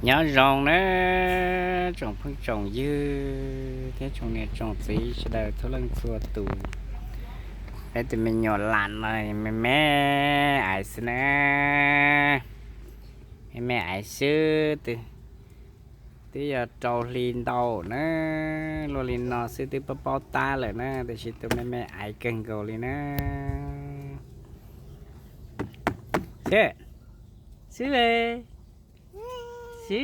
Nyob zoo na tsoom phooj tsoom ywg thiab tsoom niam tsoom txiv sawv daws txhua leej txhua tus. Peb tus me nyuam lam no me me aiv xwb na, me me aiv xwb. Twb yog rau hli ntau na, luaj li no xwb twb paub paub tab lawm na, tiam sis tus me me aiv kawg nkaus li na. Xwb, xwb, xwb.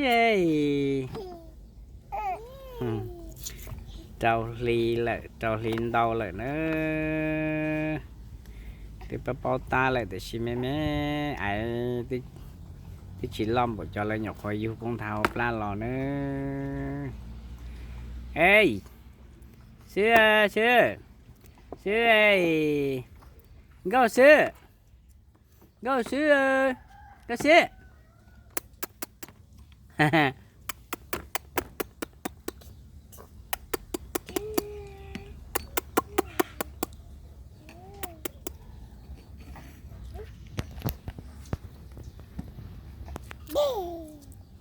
Rau hli lawm, rau hli ntau lawm na, twb paub paub tab lawm tiam sis me me aiv, twb tsis loj npaum cov lawv nyuam qhuav yug poob nthav hauv plab los na. Ej, xwb, xwb, xwb, nkauj xwb, nkauj xwb, nkauj xwb.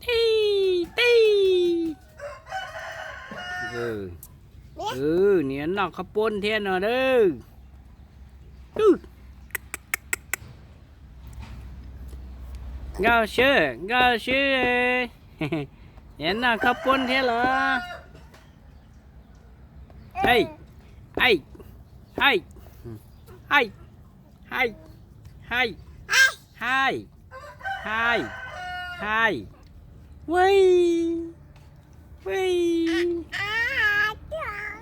Tij, tij. Nws yuav noj qhov puab thiab no a. Nkauj xwb, nkauj xwb, yuav noj qhov puab thiab los? Hais, hais, hais, hais, hais, hais, hais, hais. Ui, ui, ui,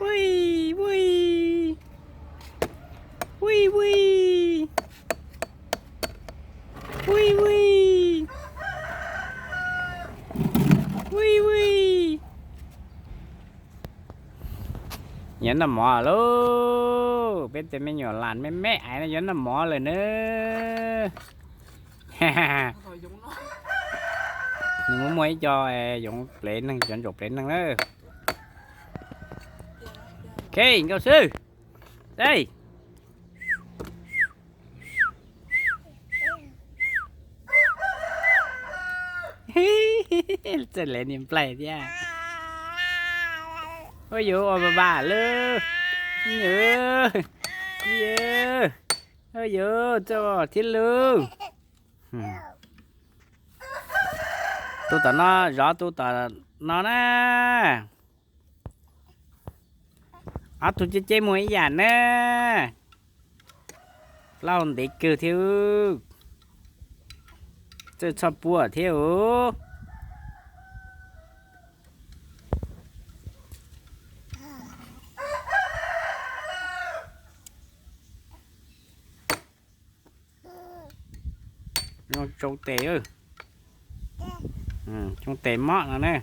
ui, ui, ui, ui, ui, ui, ui. Yuav noj mov lauj, peb tus me nyuam lam me me aiv no yuav noj mov lawm na. Nws muaj muaj ib co yoov plev neeg, cov ntsaum plev neeg na. Ok, nkauj xwb. Dej. Txawj lev niag nplaig thiab. Ua yuav ua pa pa lawm. Ua yuav txawj thiab lauj. Tus tom no zov tus tom no na. Ob tug ceb ceb muag ib yam na. Plaub ntev kawg thiab. Txawj txhoj puab thiab os. Tsoo tes, tsoo tes mob no ne.